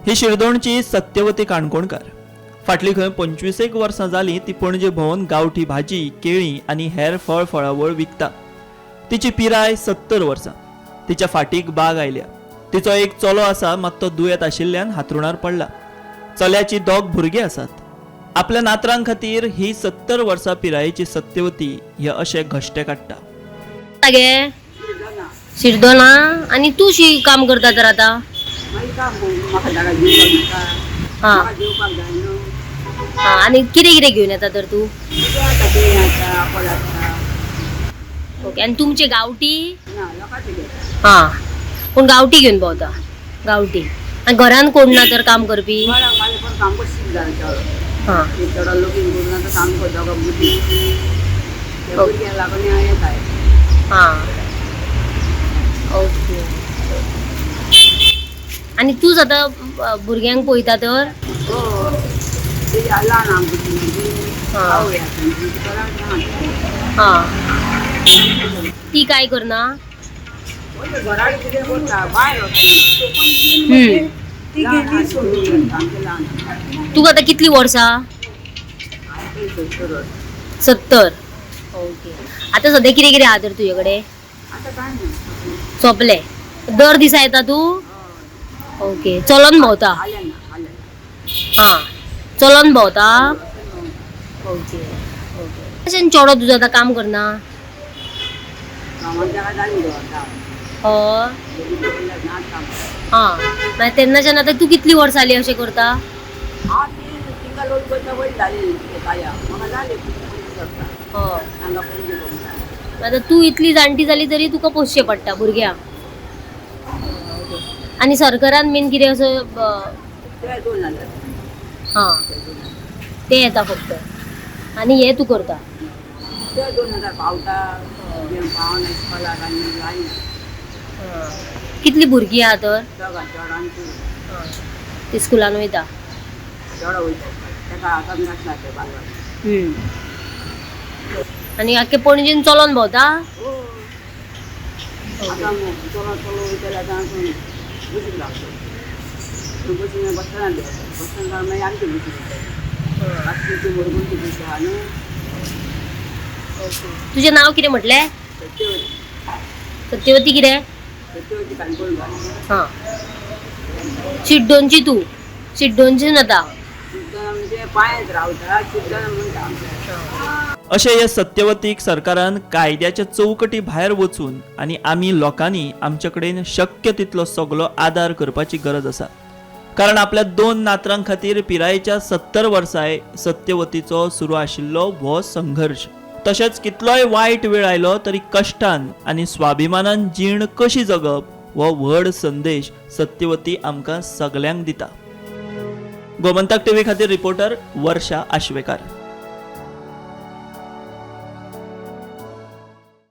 ही शिरदोणची सत्यवती काणकोणकार. फाटलीं खंय 25 वर्सां जालीं ती पणजे भोंवन गांवठी भाजी, केळीं आनी हेर फळ फळावळ विकता. तिची पिराय 70 वर्सां. तिच्या फाटीक बाग आयल्या. तिचो एक चलो आसा, मात तो दुयेंत आशिल्ल्यान हातरुणार पडला. चल्याची 2 भुरगीं आसात. आपल्या नातरां खातीर ही 70 वर्सां पिरायेची सत्यवती हे अशे घश्टे काडटा. गे शिरदोना आनी तूं शी काम करता तर आतां? हां हां, आनी कितें कितें घेवन येता तर तूं? ओके, आनी तुमचे गांवठी? हां, पूण गांवठी घेवन भोंवता? गांवठी. आनी घरान कोण ना तर काम करपी? हां, हां, ओके. आनी तूंच आतां भुरग्यांक पळयता तर? हां, ती काय करना? तुका आतां कितली वर्सां? 70. ओके. आतां सद्या कितें कितें आहा तर तुजे कडेन? सोंपले? दर दिसा येता तूं? ओके. चलोन भोंवता? हां, चलोन भोंवता. Okay okay. अशें चेडो तुजो आतां काम करना? हय. हां, मागीर तेन्नाच्यान आतां तूं कितलीं वर्सां जालीं अशें करता? हय. आतां तूं इतली जाणटी जाली तरी तुका पोसचें पडटा भुरग्यांक. आनी सरकारान मेन कितें असो? हां, तें येता फक्त. आनी हें तूं करता? कितलीं भुरगीं आहा तर? ती स्कुलान वयता? आनी आख्खे पणजेन चलोन भोंवता? तुजें नांव कितें म्हटलें? सत्यवती कितें? हां, शिड्डोनची तूं? शिड्डोनची आतां? अशें हे सत्यवतीक सरकारान कायद्याच्या चौकटी भायर वचून आनी आमी लोकांनी आमचे कडेन शक्य तितलो सगलो आदार करपाची गरज आसा. कारण आपल्या 2 नातरां खातीर पिरायेच्या 70 वर्सांय सत्यवतीचो सुरू आशिल्लो हो संघर्श. तशेंच कितलोय वायट वेळ आयलो तरी कश्टान आनी स्वाभिमानान जीण कशी जगप हो व्हड संदेश सत्यवती आमकां सगल्यांक दिता. गोमंतक टीव्ही खातीर रिपोर्टर वर्षा आश्वेकार.